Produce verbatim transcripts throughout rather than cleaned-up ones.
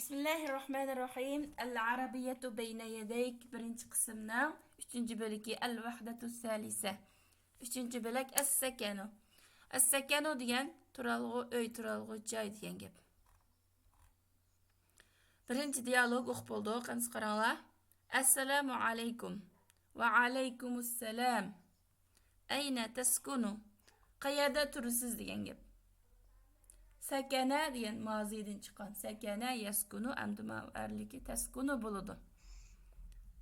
بىسمىللاھىررەھمانىررەھىم. ئەل ئەرەبىيەتۇ بەينە يەدەيك، بىرىنچى قىسىمنىڭ ئۈچىنچى بۆلىكى، ئەل ۋەھدەتۇ سالىسە. ئۈچىنچى بۆلەك، ئەسسەكەنۇ. ئەسسەكەنۇ دېگەن تۇرالغۇ ئۆي، تۇرالغۇ جاي دېگەن گەپ. بىرىنچى دىيالوگ ئوقۇپ بولدۇق، ئەمسە قاراڭلار. ئەسسالامۇ ئەلەيكۇم. ۋە ئەلەيكۇمۇسسالام. ئەينە تەسكۇنۇ؟ قەيەردە تۇرىسىز دېگەن گەپ. سەكەنە دېگەن مازىدىن چىققان. سەكەنە يەسكۇنۇ، ئەمدى ماۋۇ ئەرلىكى تەسكۇنۇ بولىدۇ.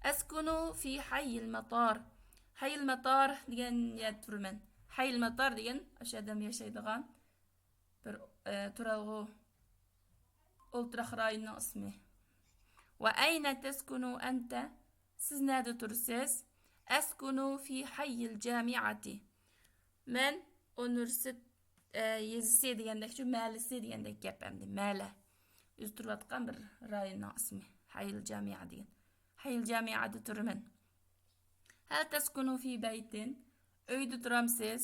ئەسكۇنۇ فى ھەييىل مەتار. ھەييىل مەتار دېگەن يەردە تۇرىمەن. ھەييىل مەتار دېگەن ئاشۇ ئادەم ياشايدىغان بىر، ئە، تۇرالغۇ، ئولتۇراق رايوننىڭ ئىسمى. ۋە ئەينە تەسكۇنۇ ئەنتە؟ سىز نەدە تۇرىسىز؟ ئەسكۇنۇ فى ھەييىل جامىئەتى. مەن ئۇنىۋېرسىتېت، ئە، يېزىسى دېگەندەكچۇ، مەھەللىسى دېگەندەك گەپ ئەمدى، مەھەللە. ئۆزى تۇرۇۋاتقان بىر رايوننىڭ ئىسمى. ھەييىل جامىئە دېگەن. ھەييىل جامىئەدە تۇرىمەن. ھەل تەسكۇنۇ فى بەيتىن؟ ئۆيدە تۇرامسىز؟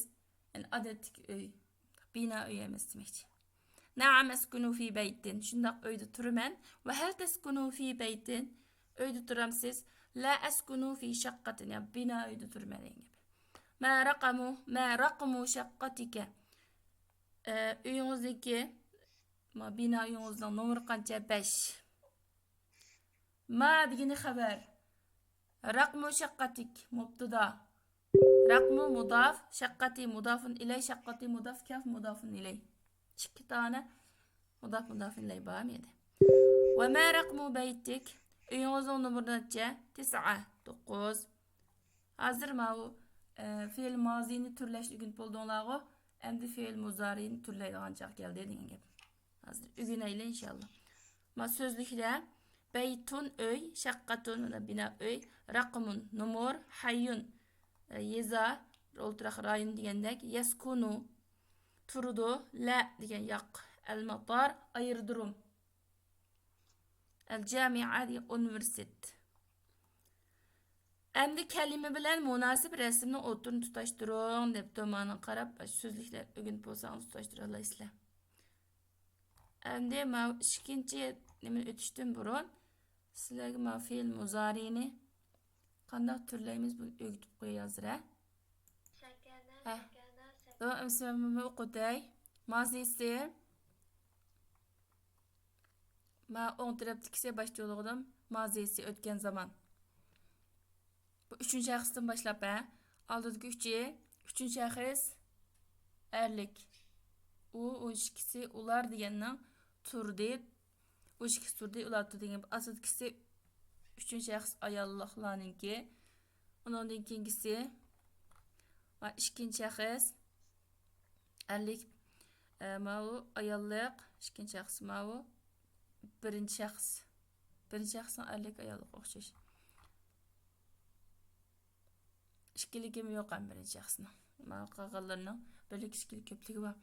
يەنى ئادەتتىكى ئۆي. بىنا ئۆي ئەمەس دېمەكچى. نەئەم ئەسكۇنۇ فى بەيتىن. شۇنداق ئۆيدە تۇرىمەن. ۋە ھەل تەسكۇنۇ فى بەيتىن؟ ئۆيدە تۇرامسىز؟ لا ئەسكۇنۇ فى شەققەتىن. يا بىنا ئۆيدە تۇرىمەن دېگەن گەپ. ما رەقەمۇ، ما رەقمۇ شەققەتىكە؟ ئە، ئۆيىڭىزنىڭكى، ما بىنا ئۆيىڭىزنىڭ نومۇرى قانچە؟ بەش. ما دېگىنى خەۋەر. رەقمۇ شەققەتىك مۇبتىدا. رەقمۇ مۇداف، شەققەتى مۇدافۇن ئىلەي، شەققەتى مۇداف، كاف مۇدافۇن ئىلەي. ئىككى دانە مۇداف مۇدافۇن ئىلەي بار مەيدە. ۋە ما رەقمۇ بەيتىك؟ ئۆيىڭىزنىڭ نومۇرى نەچچە؟ تىسئە، توققۇز. ھازىر ماۋۇ، ئە، فېئىل مازىنى تۈرلەشنى ئۆگىنىپ بولدۇڭلارغۇ؟ ئەمدى فېئىل مۇزارىنى تۈرلەيدىغان چاغ كەلدى دېگەن گەپ. ھازىر ئۆگىنەيلى ئىنشاللا. ما سۆزلۈكلەر، بەيتۇن ئۆي، شەققەتۇن مانا بىنا ئۆي، رەقمۇن نومۇر، ھەييۇن، ئە، يېزا، ئولتۇراق رايون دېگەندەك، يەسكۇنۇ تۇرىدۇ، لە دېگەن ياق، ئەلمەتار ئايرودروم، ئەلجامىئە دېگەن ئۇنىۋېرسىتېت. ئەمدى كەلىمە بىلەن مۇناسىپ رەسىمنىڭ ئوتتۇرىنى تۇتاشتۇرۇڭ دەپتۇ. مانا قاراپ، ئاشۇ سۆزلۈكلەر ئۆگىنىپ بولساڭىز تۇتاشتۇرالايسىلەر. ئەمدى ماۋۇ ئىككىنچى نېمىنى ئۆتۈشتىن بۇرۇن سىلەرگە ماۋۇ فېئىل مۇزارىنى قانداق تۈرلەيمىز، بۇنى ئۆگىتىپ قوياي ھازىر، ھە؟ ھە. ئوقۇتاي. مازىسى. ما ئوڭ تەرەپتىكىسى باشتا يوللىغىنىم مازىسى، ئۆتكەن زامان. بۇ ئۈچىنچى شەخستىن باشلاپ، ھە؟ ئالدىدىكى ئۈچى، ئۈچىنچى شەخس ئەرلىك. ئۇ، ئۇ ئىككىسى، ئۇلار دېگەننىڭ تۇردى. ئۇ ئىككىسى تۇردى، ئۇلار تۇردى دېگەن ئاستىدىكىسى ئۈچىنچى شەخس ئاياللىقلارنىڭكى. ئۇنىڭدىن كېيىنكىسى، ۋە ئىككىنچى شەخس ئەرلىك، ئە، ماۋۇ ئاياللىق، ئىككىنچى شەخس ماۋۇ بىرىنچى شەخس. بىرىنچى شەخسنىڭ ئەرلىك، ئاياللىق ئوخشاش. ئىككىلىكىمۇ يوق ھەم بىرىنچى شەخسنىڭ. ماۋۇ قالغانلىرىنىڭ بىرلىك، ئىككىلىك، كۆپلۈكى بار.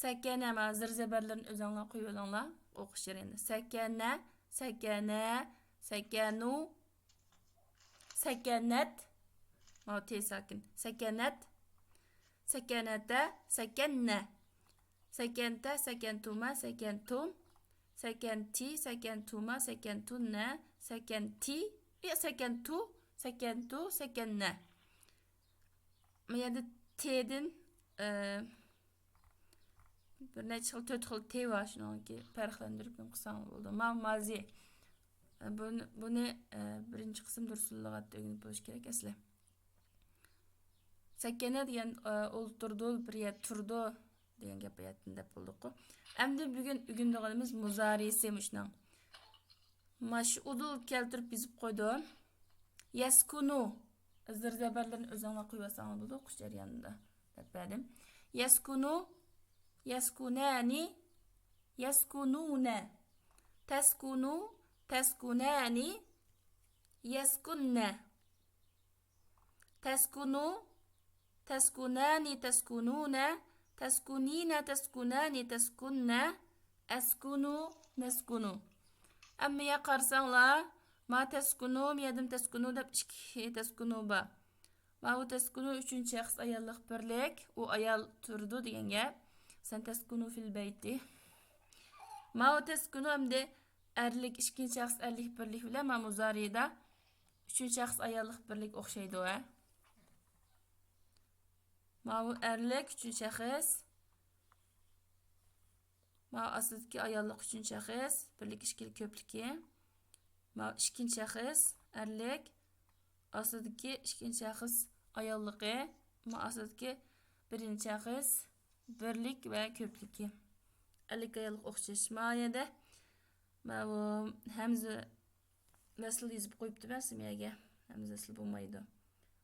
سەكەنە، مانا زىر زەبەرلىرىنى ئۆزۈڭلار قويۇۋېلىڭلار. ئوقۇش جەريانىدا. سەكەنە، سەكەنە، سەكەنۇ، سەكەنەت. ماۋۇ تې ساكىن. سەكەنەت. سەكەنەتە، سەكەننە. سەكەنتە، سەكەنتۇما، سەكەنتۇم. سەكەنتى، سەكەنتۇما، سەكەنتۇننە. سەكەنتى، يا، سەكەنتۇ، سەكەنتۇ، سەكەننە. بۇ يەردە تېدىن، ئە، بىر نەچچە خىل، تۆت خىل تې بار، شۇنىڭكى پەرقلەندۈرۈپ نېمە قىلساڭ بولىدۇ. ماۋۇ مازى. بۇنى، بۇنى، ئە، بىرىنچى قىسىم دۇرۇس لۇغەتتە ئۆگىنىپ بولۇش كېرەك ئەسلى. سەكەنە دېگەن، ئە، ئولتۇرىدۇ، بىر يەردە تۇرىدۇ دېگەن گەپ باياتىن دەپ بولدۇققۇ. ئەمدى بۈگۈن ئۆگىنىدىغىنىمىز مۇزارىسى مۇشۇنىڭ. ماش ئۇدۇل كەلتۈرۈپ يېزىپ قويدۇم. يەسكۇنۇ. زىر زەبەرلىرىنى ئۆزۈڭلار قويۇۋالساڭلار بولىدۇ، ئوقۇش جەريانىدا دەپ بەردىم. يەسكۇنۇ، يەسكۇنەنى، يەسكۇنۇنە. تەسكۇنۇ، تەسكۇنەنى، يەسكۇننە. تەسكۇنۇ، تەسكۇنەنى، تەسكۇنۇنە. تەسكۇنىنە، تەسكۇنەنى، تەسكۇننە. ئەسكۇنۇ، نەسكۇنۇ. ئەمما يا قارىساڭلار، ما تەسكۇنۇ، مىيەدىم تەسكۇنۇ دەپ ئىككى تەسكۇنۇ بار. ماۋۇ تەسكۇنۇ ئۈچىنچى شەخس ئاياللىق بىرلىك، ئۇ ئايال تۇرىدۇ دېگەن گەپ. سەن تەسكۇنۇ فىل بەيتى. ماۋۇ تەسكۇنۇ ئەمدى ئەرلىك ئىككىنچى شەخس ئەرلىك بىرلىك بىلەن مانا مۇزارىدا ئۈچىنچى شەخس ئاياللىق بىرلىك ئوخشايدۇ، ھە؟ ماۋۇ ئەرلىك ئۈچىنچى شەخس. ماۋۇ ئاستىدىكى ئاياللىق ئۈچىنچى شەخس، بىرلىك، ئىككىلىك، كۆپلۈكى. ماۋۇ ئىككىنچى شەخس، ئەرلىك. ئاستىدىكى ئىككىنچى شەخس ئاياللىقى. ماۋۇ ئاستىدىكى بىرىنچى شەخس، بىرلىك ۋە كۆپلۈكى. ئەرلىك ئاياللىق ئوخشاش. ماۋۇ يەردە ماۋۇ ھەمزە ۋەسلى يېزىپ قويۇپتىمەن سىمىيەگە. ھەمزە ۋەسلى بولمايدۇ.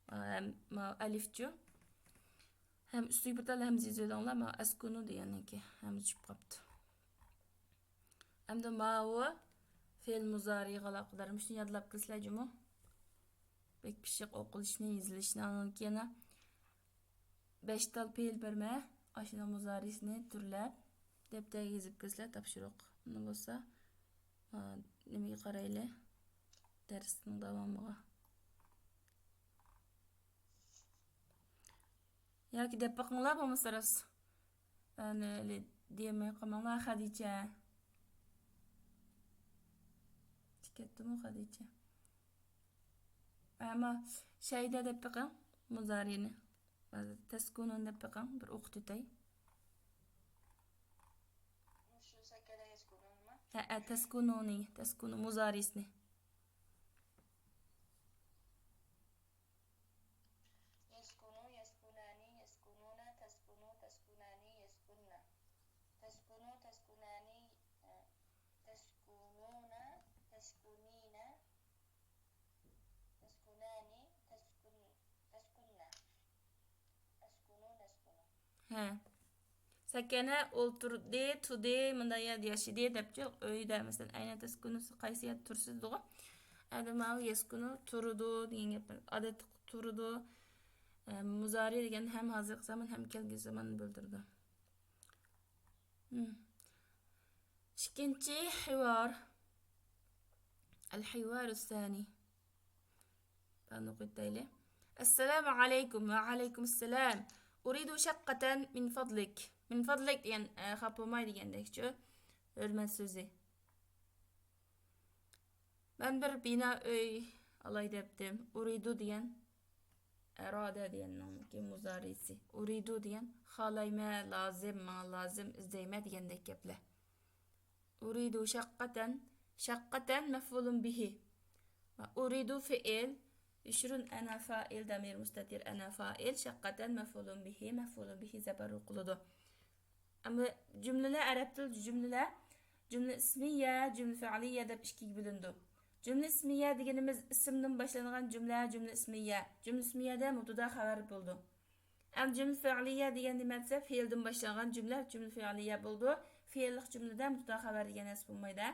ھەم ماۋۇ ئەلىفچۇ. ھەم ئۈستىگە بىر تال ھەمزە يېزىۋېلىڭلار. ماۋۇ ئەسكۇنۇ دېگەننىڭكى ھەمزە چۈشۈپ قاپتۇ. ئەمدى ماۋۇ فېئىل مۇزارىغا ئالاقىدار مۇشۇنى يادلاپ كىرسىلەر جۇمۇ. بەك پىششىق ئوقۇلۇشىنى، يېزىلىشىنى. ئاندىن كېيىن بەش تال پېئىل بەرمە، ئاشۇنىڭ مۇزارىسىنى تۈرلەپ، دەپتەرگە يېزىپ كىرسىلەر تاپشۇرۇق. ئۇنداق بولسا، ئا، نېمىگە قارايلى؟ دەرسنىڭ داۋامىغا. ياكى دەپ بېقىڭلار، بولمىسا راست. ئەنە، دېمەي قالماڭلار، خەدىچە. كەتتىمۇ خەدىچە؟ ئەمما شەيدە دەپ بېقىڭ، مۇزارىنى. تەسكۇنۇن دەپ بېقىڭ، بىر ئوقۇپ ئۆتەي. مۇشۇ سەكەنە يەسكۇنۇنمۇ؟ ھەئە، تەسكۇنۇنى، تەسكۇنۇ مۇزارىسىنى. يەسكۇنۇ، يەسكۇنانى، يەسكۇنۇنا، تەسكۇنۇ، تەسكۇنانى، يەسكۇننا. تەسكۇنۇ، تەسكۇنانى، ئە، تەسكۇنۇنا، تەسكۇنىنا. تەسكۇنانى، تەسكۇن-، تەسكۇننا. ئەسكۇنۇ، نەسكۇنۇ. ھە. سەكەنە ئولتۇردى، تۇدى، مۇنداق يەردە ياشىدى دەپچۇ. ئۆيدە، مەسىلەن، ئەينە تەسكۇنۇسى قايسى يەردە تۇرىسىز دېغۇ. ئەمدى ماۋۇ يەسكۇنۇ تۇرىدۇ دېگەن گەپ. ئادەتتە تۇرىدۇ. ئە، مۇزارى دېگەن ھەم ھازىرقى زامان، ھەم كەلگۈسى زاماننى بىلدۈرىدۇ. مم. ئىككىنچى ھىۋار. ئەل ھىۋارۇ سانى. بۇنى ئوقۇپ ئۆتەيلى. ئەسسالامۇ ئەلەيكۇم. ۋە ئەلەيكۇم ئەسسالام. ئۇرىدۇ شەققەتەن مىن فەدلىك. مىن فەدلىك دېگەن، ئە، خاپا بولماي دېگەندەكچۇ. ھۆرمەت سۆزى. مەن بىر بىنا ئۆي ئالاي دەپتىم. ئۇرىدۇ دېگەن ئەرادە دېگەننىڭكى مۇزارىسى. ئۇرىدۇ دېگەن خالايمەن، لازىم، ماڭا لازىم، ئىزدەيمەن دېگەندەك گەپلەر. ئۇرىدۇ شەققەتەن، شەققەتەن مەفئۇلۇن بىھى. ئۇرىدۇ فېئىل، يۈشۈرۈن ئەنە فائىل، دامىر مۇستەتىر ئەنە فائىل، شەققەتەن مەفئۇلۇن بىھى، مەفئۇلۇن بىھى زەبەر ئوقۇلىدۇ. ئەمما جۈملىلەر، ئەرەب تىلىدا جۈملىلەر، جۈملە ئىسمىيە، جۈملە فېئىلىيە دەپ ئىككىگە بۆلۈنىدۇ. جۈملە ئىسمىيە دېگىنىمىز ئىسىمدىن باشلانغان جۈملە، جۈملە ئىسمىيە. جۈملە ئىسمىيەدە مۇبتەدا خەۋەر بولىدۇ. ئەمما جۈملە فېئىلىيە دېگەن نېمە دېسە، فېئىلدىن باشلانغان جۈملە جۈملە فېئىلىيە بولىدۇ. فېئىللىق جۈملىدە مۇبتەدا خەۋەر دېگەن نەرسە بولمايدۇ.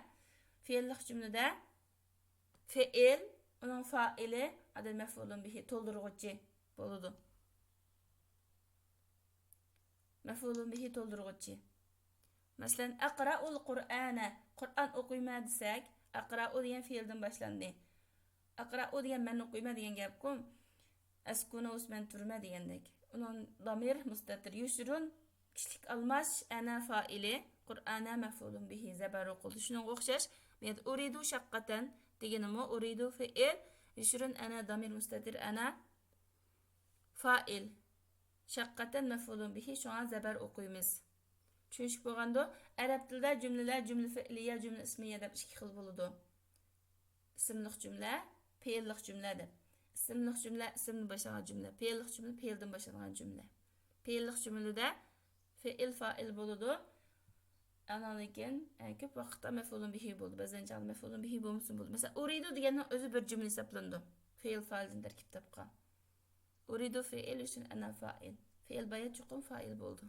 فېئىللىق جۈملىدە فېئىل، ئۇنىڭ فائىلى، ئاندىن مەفئۇلۇن بىھى، تولدۇرغۇچى بولىدۇ. مەفئۇلۇن بىھى تولدۇرغۇچى. مەسىلەن، ئەقرەئۇل قۇرئانە، قۇرئان ئوقۇيمەن دېسەك، ئەقرەئۇ دېگەن فېئىلدىن باشلاندى. ئەقرەئۇ دېگەن مەن ئوقۇيمەن دېگەن گەپكۇ. ئەسكۇنۇ مەن تۇرىمەن دېگەندەك. ئۇنىڭ دامىر مۇستەتىر يوشۇرۇن كىشىلىك ئالماش ئەنە فائىلى، قۇرئانە مەفئۇلۇن بىھى زەبەر ئوقۇلدى. شۇنىڭغا ئوخشاش، بۇ يەردە ئۇرىدۇ شەققەتەن دېگىنىمۇ ئۇرىدۇ فېئىل، يوشۇرۇن ئەنە دامىر مۇستەتىر ئەنە فائىل. شەققەتەن مەفئۇلۇن بىھى، شۇڭا زەبەر ئوقۇيمىز. چۈشىنىشلىك بولغاندۇ؟ ئەرەب تىلىدا جۈملىلەر جۈملە فېئلىيە، جۈملە ئىسمىيە دەپ ئىككى خىل بولىدۇ. ئىسىملىق جۈملە، پېئىللىق جۈملە دەپ. ئىسىملىق جۈملە، ئىسىمدىن باشلانغان جۈملە. پېئىللىق جۈملە، پېئىلدىن باشلانغان جۈملە. پېئىللىق جۈملىدە فېئىل، فائىل بولىدۇ. ئاندىن كېيىن، ئە، كۆپ ۋاقىتتا مەفئۇلۇن بىھى بولىدۇ. بەزەن چاغدا مەفئۇلۇن بىھى بولمىسىمۇ بولىدۇ. مەسىلەن، ئۇرىدۇ دېگەننىڭ ئۆزى بىر جۈملە ھېسابلىنىدۇ. فېئىل، فائىلدىن تەركىب تاپقان. ئۇرىدۇ فېئىل ئۈچۈن ئەنە فائىل. فېئىل بايا چوقۇم فائىل بولىدۇ.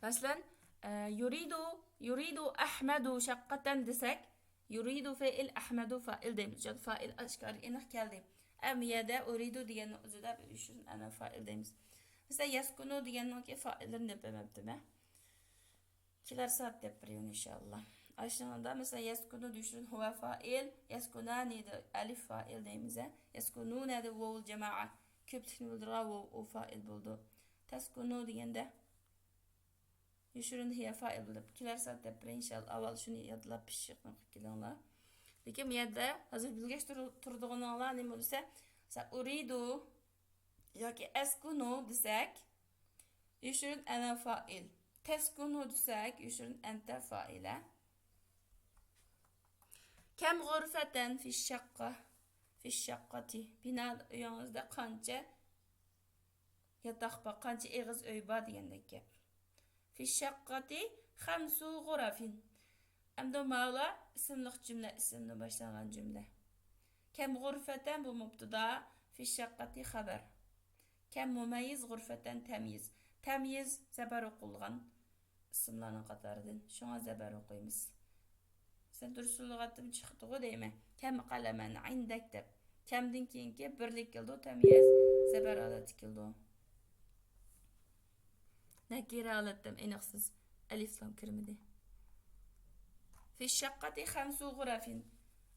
مەسىلەن، ئە، يۇرىدۇ، يۇرىدۇ ئەھمەدۇ شەققەتەن دېسەك، يۇرىدۇ فېئىل، ئەھمەدۇ فائىل دەيمىز. چۈنكى فائىل ئاشكارا ئېنىق كەلدى. ئەمما بۇ يەردە ئۇرىدۇ دېگەننىڭ ئۆزىدە بىز يوشۇرۇن ئەنە فائىل دەيمىز. مەسىلەن، يەسكۇنۇ دېگەننىڭكى فائىللىرىنى دەپ بەرمەپتىمەن. كېلەر سائەت دەپ بېرىمەن ئىنشائاللا. ئاشۇنىڭدا مەسىلەن، يەسكۇنۇ دېيىشىدىن ھۇۋە فائىل، يەسكۇنانى دە ئەلىف فائىل دەيمىز. يەسكۇنۇنە دە ۋوۋۇل جامائە. كۆپلۈكنى بىلدۈرىدىغان ۋوۋ، ئۇ فائىل بولىدۇ. تەسكۇنۇ دېگەندە، يوشۇرۇن ھىيە فائىل بولۇپ كېلەر سائەت دەپ بېرەي، ئىنشائاللا. ئاۋۋال شۇنى يادلاپ پىششىقنى قىلىپ كېلىڭلار. لېكىن بۇ يەردە ھازىر بىلگەچ تۇر-، تۇرىدىغىنىڭلار نېمە دېسە، مەسىلەن، ئۇرىدۇ ياكى ئەسكۇنۇ دېسەك، يوشۇرۇن ئەنە فائىل. تەسكۇنۇ دېسەك، يوشۇرۇن ئەنتە فائىلە. كەم غۇرفەتەن فىششەققە، فىششەققەتى. بىنا ئۆيىڭىزدە قانچە ياتاق بار، قانچە ئېغىز ئۆي بار دېگەندەك گەپ. فىششەققەتى خەمسۇ غۇرەفىن. ئەمدى ماۋۇلار ئىسىملىق جۈملە، ئىسىمدىن باشلانغان جۈملە. كەم غۇرفەتەن بۇ مۇبتىدا، فىششەققەتى خەۋەر. كەم مۇمەييىز غۇرفەتەن تەميىز. تەميىز زەبەر ئوقۇلغان ئىسىملارنىڭ قاتارىدىن. شۇڭا زەبەر ئوقۇيمىز. سەن دۇرۇس سۆزلىۋاتتىم چىقتىغۇ دەيمەن. كەم قەلەمەن ئىندەك دەپ. كەمدىن كېيىنكى بىرلىك كېلىدۇ، تەميىز زەبەر ھالەتتە كېلىدۇ. نەكىرە ھالەتتە ئېنىقسىز. ئەلىف لام كىرمىدى. فىششەققەتى خەمسۇ غۇرەفىن.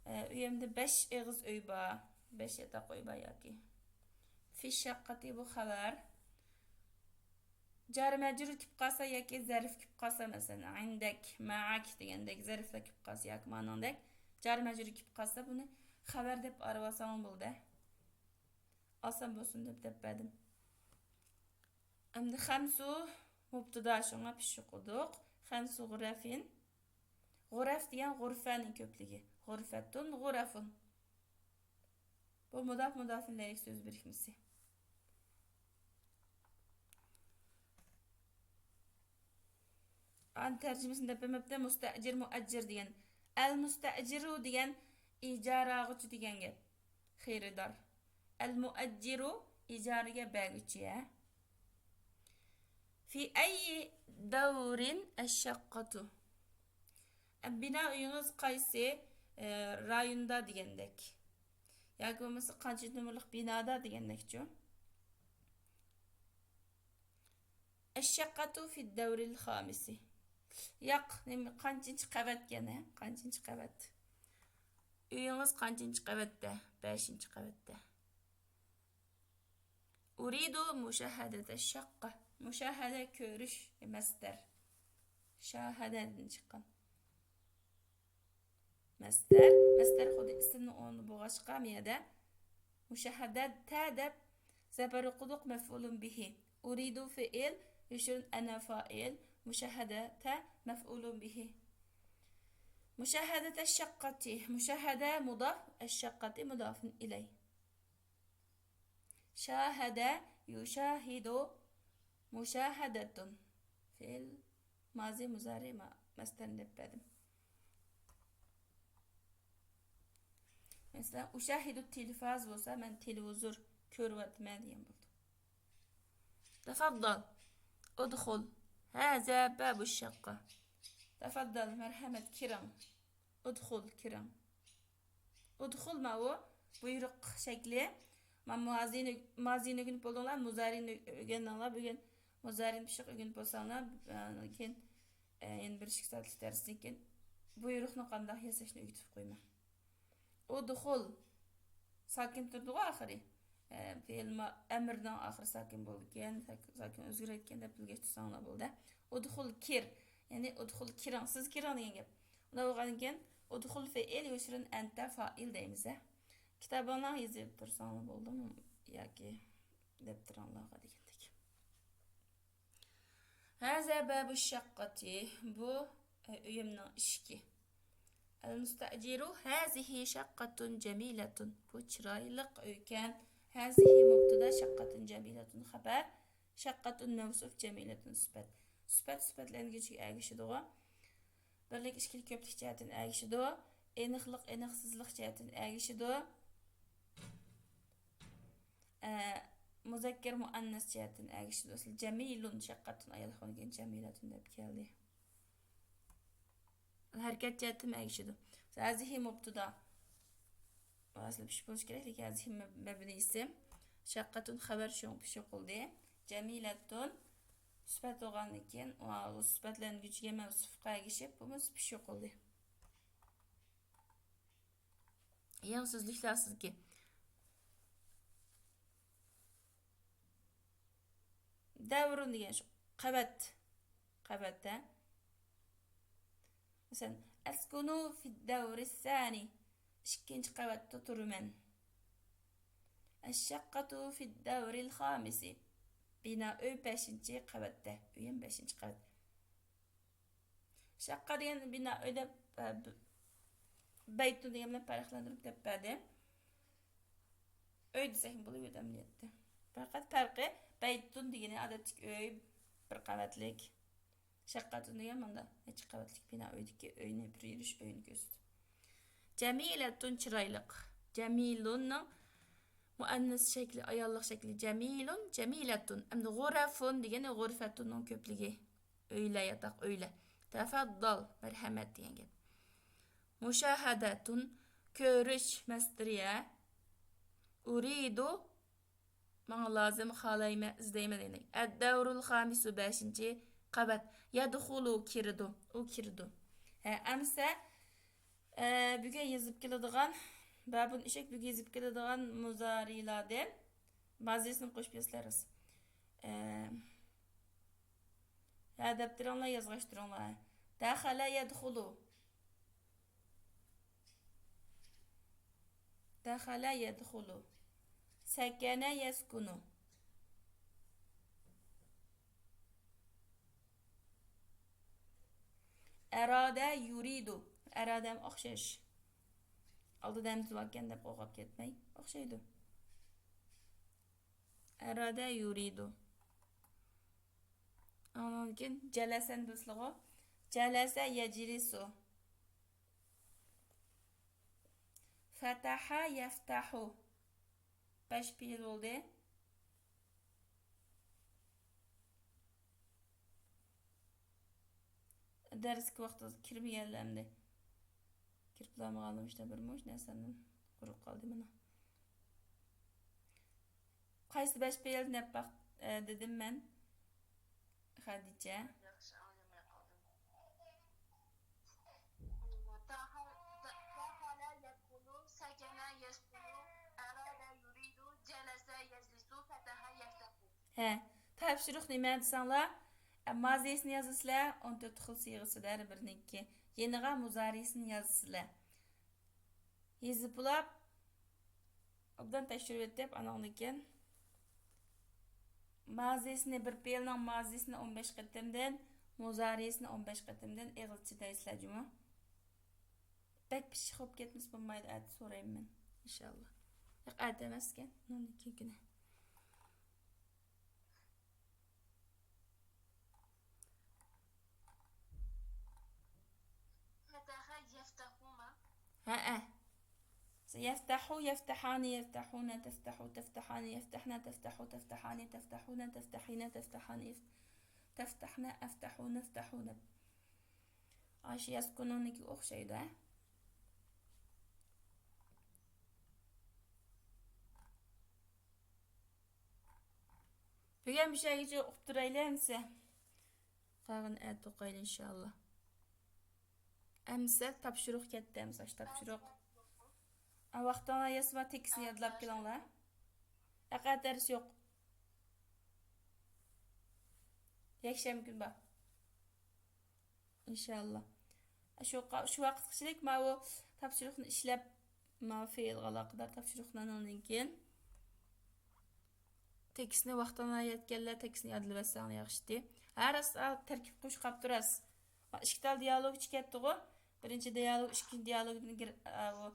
ئە، ئۆيۈمدە بەش ئېغىز ئۆي بار. بەش ياتاق ئۆي بار ياكى. فىششەققەتى بۇ خەۋەر. جار مەجرۇر كېلىپ قالسا ياكى زەرف كېلىپ قالسا، مەسىلەن، ئىندەك، مەئەك دېگەندەك زەرفلەر كېلىپ قالسا ياكى مانىڭدەك جار مەجرۇر كېلىپ قالسا، بۇنى خەۋەر دەپ ئايرىۋالساڭلار بولدى. ئاسان بولسۇن دەپ دەپ بەردىم. ئەمدى خەمسۇ مۇبتىدا، شۇڭا پىششىق قىلدۇق. خەمسۇ غۇرەفىن. غۇرەف دېگەن غۇرفەنىڭ كۆپلۈكى. غۇرفەتۇن، غۇرەفۇن. بۇ مۇداپ مۇداپىن ئىلەيھى سۆز بىرىكمىسى. ئان تەرجىمىسىنى دەپ بەرمەپتۇ، مۇستەئجىر، مۇئەججىر دېگەن. ئەل مۇستەئجىرۇ دېگەن ئىجارە ئالغۇچى دېگەن گەپ. خېرىدار. ئەل مۇئەججىرۇ ئىجارىگە بەرگۈچى، ھە. في أي دور الشقة؟ بىنا ئۆيىڭىز قايسى، ئە، رايوندا دېگەندەك. ياكى بولمىسا قانچىنچى نومۇرلۇق بىنادا دېگەندەكچۇ. الشقة في الدور الخامس. ياق، نېمە، قانچىنچى قەۋەتكەن، ھە؟ قانچىنچى قەۋەت؟ ئۆيىڭىز قانچىنچى قەۋەتتە؟ بەشىنچى قەۋەتتە. أريد مشاهدة الشقة. مۇشاھەدە، كۆرۈش، مەسدەر. شاھەدەدىن چىققان. مەسدەر. مەسدەر خۇددى ئىسىمنىڭ ئورنىدا بولغاچقا، مۇ يەردە مۇشاھەدەتە دەپ زەبەر ئوقۇدۇق، مەفئۇلۇن بىھى. ئۇرىدۇ فېئىل، يوشۇرۇن ئەنە فائىل، مۇشاھەدەتە مەفئۇلۇن بىھى. مۇشاھەدەتە شەققەتى. مۇشاھەدە مۇداف، ئەششەققەتى مۇدافۇن ئىلەي. شاھەدە، يۇشاھىدۇ، مۇشاھەدەتۇن. فېئىل مازى، مۇزارى، ما-، مەسدەرنى دەپ بەردىم. مەسىلەن، ئۇشاھىدۇ تېلېفاز بولسا، مەن تېلېۋىزور كۆرۈۋاتىمەن دېگەن بولىدۇ. تەفەددال. ئۇدخۇل. ھازا بابۇ شەققە. تەفەددال، مەرھەمەت، كىرىڭ. ئۇدخۇل، كىرىڭ. ئۇدخۇل ماۋۇ بۇيرۇق شەكلى. ما مازىنى، مازىنى ئۆگىنىپ بولدۇڭلار، مۇزارىنى ئۆگەندىڭلار. بۈگۈن مۇزارىنى پىششىق ئۆگىنىپ بولساڭلار، ئاندىن كېيىن، ئە، يەنە بىر ئىككى سائەتلىك دەرستىن كېيىن بۇيرۇقنى قانداق ياساشنى ئۆگىتىپ قويىمەن. ئۇدخۇل. ساكىن تۇرىدىغۇ ئاخىرى. ئە، فېئىل ما-، ئەمرنىڭ ئاخىرى ساكىن بولىدىكەن، ساك-، ساكىن ئۆزگىرىدىكەن دەپ بىلگەچ تۇرساڭلار بولدى. ئۇدخۇل، كىر. يەنى ئۇدخۇل، كىرىڭ، سىز كىرىڭ دېگەن گەپ. ئۇنداق بولغاندىكىن، ئۇدخۇل فېئىل يوشۇرۇن ئەنتە فائىل دەيمىز، ھە. كىتابىڭلارغا يېزىپ تۇرساڭلار بولدىمۇ ياكى دەپتىرىڭلارغا دېگەندەك. ھازا بابۇ شەققەتى، بۇ، ئە، ئۆيۈمنىڭ ئىشىكى. ئەلمۇستەئجىرۇ، ھازىھى شەققەتۇن جەمىلەتۇن، بۇ چىرايلىق ئۆيكەن. ھازىھى مۇبتىدا، شەققەتۇن جەمىلەتۇن خەبەر، شەققەتۇن مەۋسۇپ، جەمىلەتۇن سۈپەت. سۈپەت سۈپەتلەنگۈچىگە ئەگىشىدىغۇ. بىرلىك، ئىككىلىك، كۆپلۈك جەھەتتىن ئەگىشىدۇ. ئېنىقلىق، ئېنىقسىزلىق جەھەتتىن ئەگىشىدۇ. ئە، مۇزەككەر، مۇئەننەس جەھەتتىن ئەگىشىدۇ. ئەسلى جەمىلۇن، شەققەتۇن ئايال ئىخۋانكەن جەمىلەتۇن دەپ كەلدى. ھەرىكەت جەھەتتىن ئەگىشىدۇ. ھازىھى مۇبتىدا. ئەسلى پىش بولۇشى كېرەك، لېكىن ھازىھى مەب-، مەبنىي ئىسىم. شەققەتۇن خەۋەر شۇڭ پىش يوقىلدى. جەمىلەتۇن سۈپەت بولغاندىن كېيىن، ئۇ سۈپەتلەنگۈچىگە مەۋسۇپقا ئەگىشىپ، بۇمۇ پىش يوقىلدى. يېڭى سۆزلۈكلەر سىزگە. دەۋرۇن دېگەن شۇ قەۋەت. قەۋەتتە. مەسىلەن، ئەسكۇنۇ فىددەۋرىسسانى، ئىككىنچى قەۋەتتە تۇرىمەن. ئەششەققەتۇ فىددەۋرىل خامىسى، بىنا ئۆي بەشىنچى قەۋەتتە، ئۆيۈم بەشىنچى قەۋەت. شەققە دېگەن بىنا ئۆي دەپ، ئە، ب-، بەيتۇن دېگەن بىلەن پەرقلەندۈرۈپ دەپ بەردىم. ئۆي دېسەكمۇ بولۇۋېرىدۇ ئەمەلىيەتتە. پەقەت پەرقى بەيتۇن دېگىنى ئادەتتىكى ئۆي، بىر قەۋەتلىك. شەققەتۇن دېگەن مۇندا نەچچە قەۋەتلىك بىنا ئۆيدىكى ئۆينى، بىر يۈرۈش ئۆينى كۆرسىتىدۇ. جەمىلەتۇن چىرايلىق. جەمىلۇننىڭ مۇئەننەس شەكلى، ئاياللىق شەكلى. جەمىلۇن، جەمىلەتۇن. ئەمدى غۇرەفۇن دېگەن غۇرفەتۇننىڭ كۆپلۈكى. ئۆيلەر، ياتاق ئۆيلەر. تەفەددال، مەرھەمەت دېگەن گەپ. مۇشاھەدەتۇن، كۆرۈش، مەستۇرىيە. ئۇرىدۇ، ماڭا لازىم، خالايمەن، ئىزدەيمەن دېگەندەك. ئەددەۋرۇل خامىسۇ، بەشىنچى قەۋەت. يەدخۇلۇ، كىرىدۇ، ئۇ كىرىدۇ. ھە، ئەمسە، ئە، بۈگۈن يېزىپ كېلىدىغان، بەبۇن ئىشەك بۈگۈن يېزىپ كېلىدىغان مۇزارىلاردىن مازىسىنى قوشۇپ يازسىلەر. ئە، ھە، دەپتىرىڭلار يازغاچ تۇرۇڭلار. دەخەلە يەدخۇلۇ. دەخەلە يەدخۇلۇ. سەكەنە يەسكۇنۇ. ئەرادە يۇرىدۇ. ئەرادەم ئوخشاش. ئالدىدا ھەمزە باركەن دەپ قورقۇپ كەتمەي. ئوخشايدۇ. ئەرادە يۇرىدۇ. ئاندىن كېيىن جەلەسەنى بىلىسىلىغۇ؟ جەلەسە يەجلىسۇ. فەتەھە يەفتەھۇ. بەش پېئىل بولدى. دەرسكە ۋاقتىدا كىرمىگەنلەر ئەمدى. كىرىپلا بولمىغانلىرىم ئىشتا بىر مۇش نەرسەمدىن قۇرۇق قالدى مانا. قايسى بەش پېئىل دەپ باق-، ئە، دېدىم مەن. خەدىچە. ياخشى ئاڭلىماي قالدىم. داخا-، دا-، داخالا يەدخۇلۇ، سەكەنە يەسكۇنۇ، ئەرادە يۇرىدۇ، جەلەسە يەجلىسۇ، فەتەھە يەفتەھۇ. ھە، تاپشۇرۇق نېمە دېسەڭلار، ئە، مازىسىنى يازىسىلەر، ئون تۆت خىل سىيغىسىدا ھەر بىرىنىڭكى. يېنىغا مۇزارىسىنى يازىسىلەر. يېزىپ بولاپ، ئوبدان تەكشۈرۈۋېتىپ، ئانىڭدىن كېيىن مازىسىنى، بىر پېئىلنىڭ مازىسىنى ئون بەش قېتىمدىن، مۇزارىسىنى ئون بەش قېتىمدىن ئېغىزچە دەيسىلەر جۇمۇ. بەك پىششىق بولۇپ كەتمىسە بولمايدۇ، ئەتە سورايمەن مەن، ئىنشاللا. ياق، ئەتە ئەمەسكەن، ئۇنىڭدىن كېيىنكى كۈنى. فتح يفتح ما؟ ھەئە. يفتح، يفتحان، يفتحون، تفتح، تفتحان، يفتحن، تفتح، تفتحان، تفتحون، تفتحين، تفتحان، يف-، تفتحن، أفتحون، افتحون. ئاشۇ يەسكۇنۇنىڭكىگە ئوخشايدۇ، ھە؟ بۈگۈن مۇشۇ يەرگىچە ئوقۇپ تۇرايلى ئەمىسە. قالغىنىنى ئەتە ئوقۇيلى ئىنشاللا. ئەمىسە تاپشۇرۇق كەتتى، ئەمىسە ئاشۇ تاپشۇرۇق. ئا، ۋاقتىڭلار يەتسىمۇ تېكىستنى يادلاپ كېلىڭلار. پەقەت دەرس يوق. يەكشەنبە كۈنى بار. ئىنشاللا. شۇ قا-، شۇ ۋاقىتقىچىلىك ماۋۇ تاپشۇرۇقنى ئىشلەپ، ماۋۇ فېئىلغا ئالاقىدار تاپشۇرۇقنى ئاندىن كېيىن تېكىستنى ۋاقتىدا يەتكەنلەر تېكىستنى يادلىۋەتسەڭلار ياخشىتى. ھەر سائەت تەركىب قوشۇپ قاپتۇ راست. ما ئىككى تال دىيالوگ چىقىۋەتتىغۇ. بىرىنچى دىيالوگ، ئىككىنچى دىيالوگدىن كىر-، ئا، ئۇ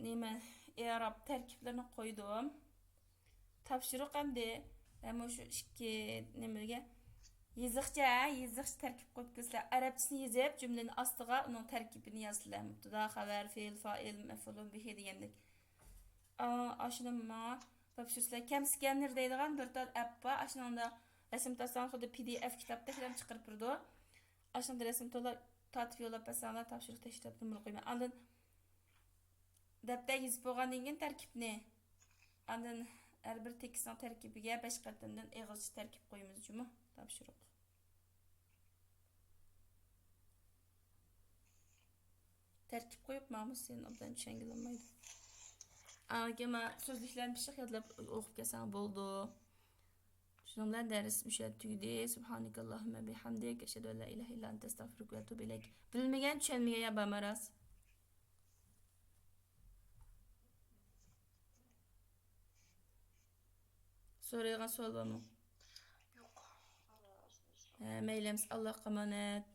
نېمە، ئېراب تەركىبلىرىنى قويدۇم. تاپشۇرۇق ئەمدى، ئە، مۇشۇ ئىككى نېمىگە يېزىقچە، ھە، يېزىقچە تەركىب قويۇپ كۆرسىلەر. ئەرەبچىسىنى يېزىپ، جۈملىنى ئاستىغا ئۇنىڭ تەركىبىنى يازسىلەر. مۇبتەدا، خەۋەر، فېئىل، فائىل، مەفئۇلۇن بىھى دېگەندەك. ئا، ئاشۇنى ماڭا تاپشۇرسىلەر. كەم سكەننېر دەيدىغان بىر تال ئەپ بار. ئاشۇنىڭدا رەسىم تارتساڭ خۇددى پى دى ئېف كىتابتەك رەسىم چىقىرىپ بېرىدۇ. ئاشۇنىڭدا رەسىم تولا تارتىپ يوللاپ بەرسەڭلار، تاپشۇرۇق تەشكىلاتىدىن بىر قويىمەن. ئاندىن دەپتەر يېزىپ بولغاندىن كېيىن تەركىبنى، ئاندىن ھەر بىر تېكىستنىڭ تەركىبىگە بەش قېتىمدىن ئېغىزچە تەركىب قويىمىز جۇمۇ. تاپشۇرۇق. تەركىب قويۇپ ماڭمىسا سېنى ئوبدان چۈشەنگىلى بولمايدۇ. ئاندىن كېيىن مانا سۆزلۈكلەرنى پىششىق يادلاپ ئوقۇپ كەلسەڭ بولىدۇ. شۇنىڭ بىلەن دەرس مۇشۇ يەردە تۈگىدى. سۇبھانىكاللاھۇممە بىھەمدىك، ئەشھەدۇ ئەن لا ئىلاھە ئىللا ئەنتە، ئەستەغفىرۇكە ۋە ئەتۇبۇ ئىلەيك. بىلمىگەن، چۈشەنمىگەن يەر بارمۇ راست؟ سورايدىغان سوئال بارمۇ؟ يوق. ھە، مەيلى، ئەمىسە، ئاللاھقا ئامانەت.